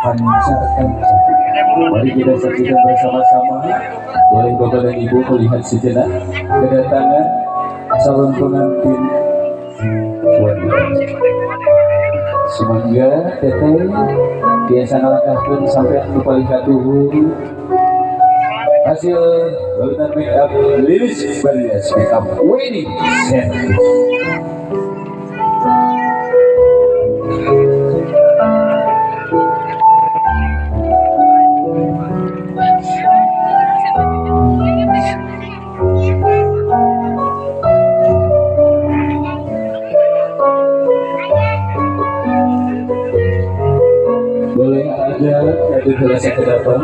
Terpancarkan cantik. Mari kita saksikan bersama-sama. Boleh Bapak dan Ibu melihat sejenak kedatangan calon pengantin wanita. Semoga teteh biasa ngalangkahkeun sampai anu paling katuhur. Hasil balutan make up Lilis Barias Makeup Wedding Service. Boleh ada satu gelas ke depan.